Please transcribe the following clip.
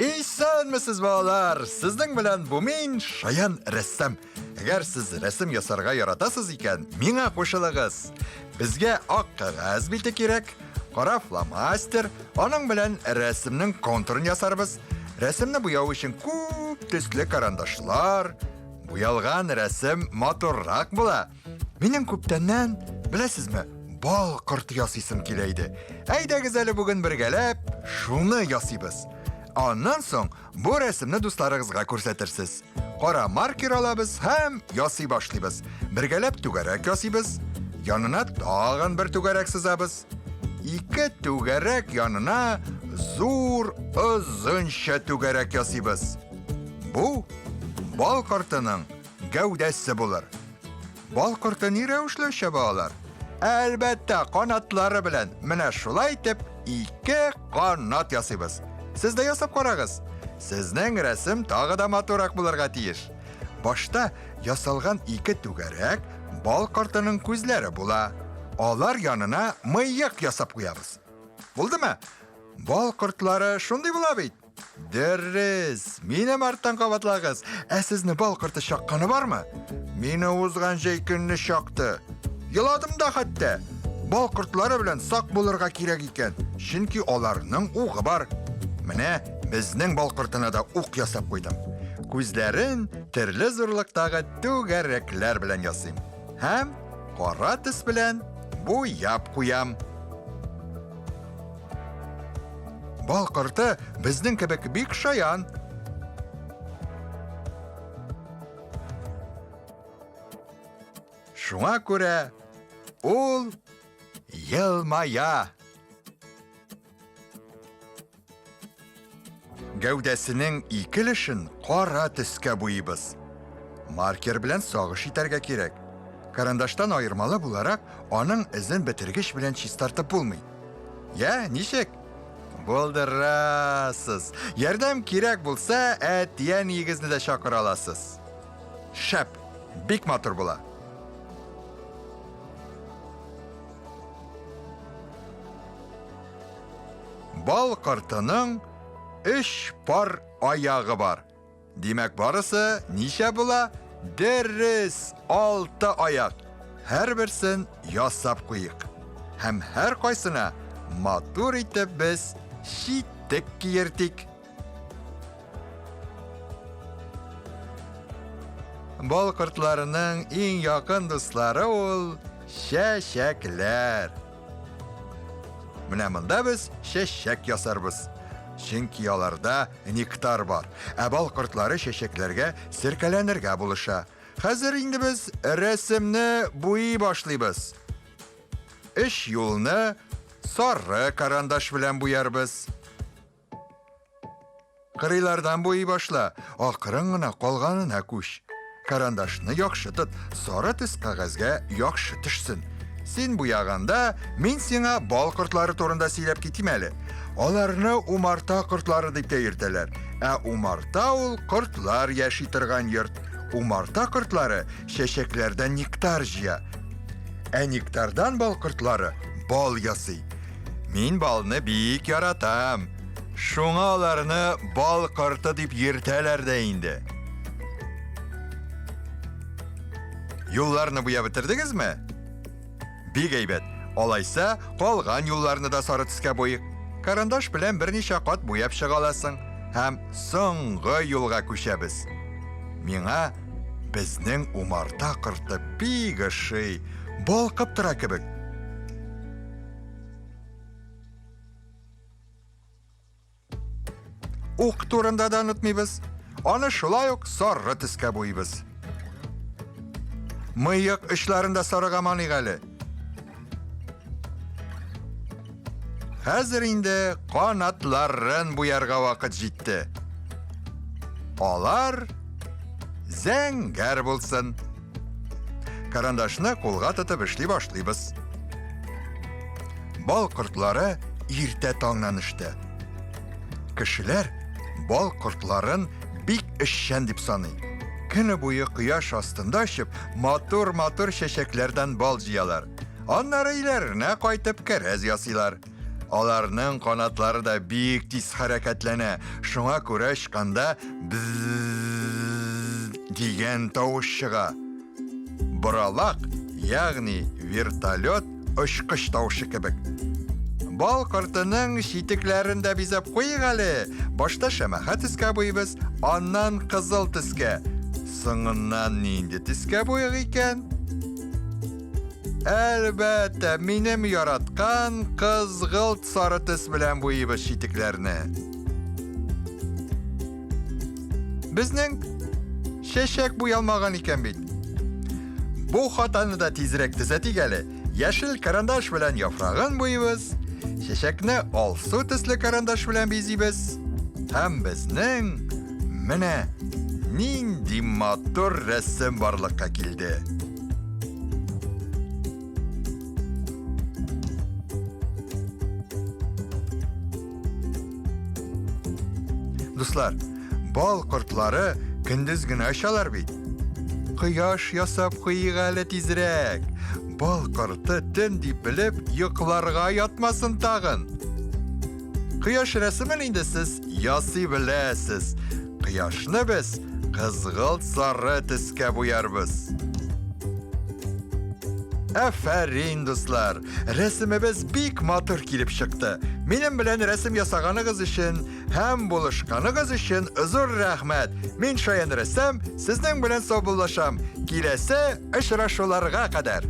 Исәнмесез, балалар! Сезнең белән бу мин, Шаян рәссам. Әгәр сез рәсем ясарга яратасыз икән, миңа кушылыгыз. Безгә ак кәгазь бите кирәк, кара фломастер, аның белән рәсемнең контурын ясарбыз. Рәсемне буяу өчен күп төсле карандашлар, буялган рәсем матуррак була. Минем күптәннән, беләсезме, бал корты ясыйсым килә иде. Әйдәгез әле бүген бергәләп шуны ясыйбыз. Аннан соң бу рәсемне дусларыгызга күрсәтерсез. Кара маркер алабыз һәм ясый башлыйбыз. Бергәләп түгәрәк ясыйбыз. Янына тагын бер түгәрәк сызабыз. Ике түгәрәк янына зур озынча түгәрәк ясыйбыз. Бу бал кортының гәүдәсе булыр. Бал корты ни рәвешле оча, балалар? Әлбәттә, канатлары белән. Менә шулай итеп ике канат ясыйбыз. Сез дә ясап карагыз. Сезнең рәсем тагы да матуррак булырга тиеш. Башта ясалган ике түгәрәк бал кортының күзләре була. Алар янына мыек ясап куябыз. Булдымы? Бал кортлары шундый була бит. Дөрес! Минем арттан кабатлагыз. Ә сезне бал корты чакканы бармы? Мине узган җәй көнне чакты. Еладым да хәтта. Бал кортлары белән сак булырга кирәк икән, чөнки аларның угы бар. Менә безнең бал кортына да ук ясап куйдым. Күзләрен төрле зурлыктагы түгәрәкләр белән ясыйм. Һәм кара төс белән буяп куям. Бал корты безнең кебек бик шаян. Шуңа күрә ул елмая. Гәүдәсенең ике өлешен кара төскә буйыбыз. Маркер белән сагыш итәргә кирәк. Карандаштан аермалы буларак, аның эзен бетергеч белән чистартып булмый. Я, ничек? Булдырасыз. Ярдәм кирәк булса, әти-әниегезне дә чакыра аласыз. Шәп, бик матур була. Бал кортының өч пар аягы бар. Димәк, барысы ничә була? Дөрес, алты аяк. Һәрберсен ясап куйыйк. Һәм һәркайсына матур итеп без читек киертик. Бал кортларының иң якын дуслары ул чәчәкләр. Менә монда без чәчәк ясарбыз. Чөнки аларда нектар бар. Ә бал кортлары чәчәкләргә серкәләнергә булыша. Хәзер инде без рәсемне буйый башлыйбыз. Өч юлны сары карандаш белән буярбыз. Кырыйлардан буйый башла, акрын гына калганына күч. Карандашны яхшы тот, сары төс кәгазьгә яхшы төшсен. Син буяганда, мин сиңа бал кортлары турында сөйләп китим әле. Аларны умарта кортлары дип тә йөртәләр. Ә умарта ул кортлар яши торган йорт. Умарта кортлары чәчәкләрдән нектар җыя. Ә нектардан бал кортлары бал ясый. Мин балны бик яратам. Шуңа аларны бал корты дип йөртәләр дә инде. Юлларны буяп бетердегезме? Бик әйбәт. Алайса, калган юлларны да сары төскә буйыйк. Карандаш белән берничә кат буяп чыга аласың. Һәм соңгы юлга күчәбез. Миңа безнең умарта корты бик ошый, балкып тора кебек. Ук турында да онытмыйбыз. Аны шулай ук сары төскә буйыбыз. Мыек очларын да сарыга маныйк әле. Хәзер инде канатларын буярга вакыт җитте. Алар зәңгәр булсын. Карандашны кулга тотып эшли башлыйбыз. Бал кортлары иртә таңнан эштә. Кешеләр бал кортларын бик эшчән дип саный. Көне буе кояш астында очып, матур-матур чәчәкләрдән бал җыялар. Аннары өйләренә кайтып кәрәз ясыйлар. Аларның канатлары да бик тиз хәрәкәтләнә. Шуңа күрә очканда бзззз дигән тавыш чыга. Боралак, ягъни вертолет очкыч тавышы кебек. Бал кортының читекләрен дә бизәп куйыйк әле. Башта шәмәхә төскә буйыбыз, аннан кызыл төскә. Соңыннан нинди төскә буйык икән? Әлбәттә, минем яраткан кызгылт сары төс белән буйыбыз читекләрне. Безнең чәчәк буялмаган икән бит. Бу хатаны да тизрәк төзәтик әле. Яшел карандаш белән яфрагын буйыбыз. Чәчәкне алсу төсле карандаш белән бизибез. Һәм безнең менә нинди матур рәсем барлыкка килде. Дуслар, бал кортлары көндез генә очалар бит. Кояш ясап куйыйк әле тизрәк. Бал корты төн дип белеп, йокларга ятмасын тагын. Кояш рәсемен инде сез ясый беләсез. Кояшны без кызгылт сары төскә буярбыз. Афәрин, дуслар! Рәсемебез бик матур килеп чыкты. Минем белән рәсем ясаганыгыз өчен һәм булышканыгыз өчен зур рәхмәт. Мин Шаян рәссам, сезнең белән саубуллашам. Киләсе очрашуларга кадәр!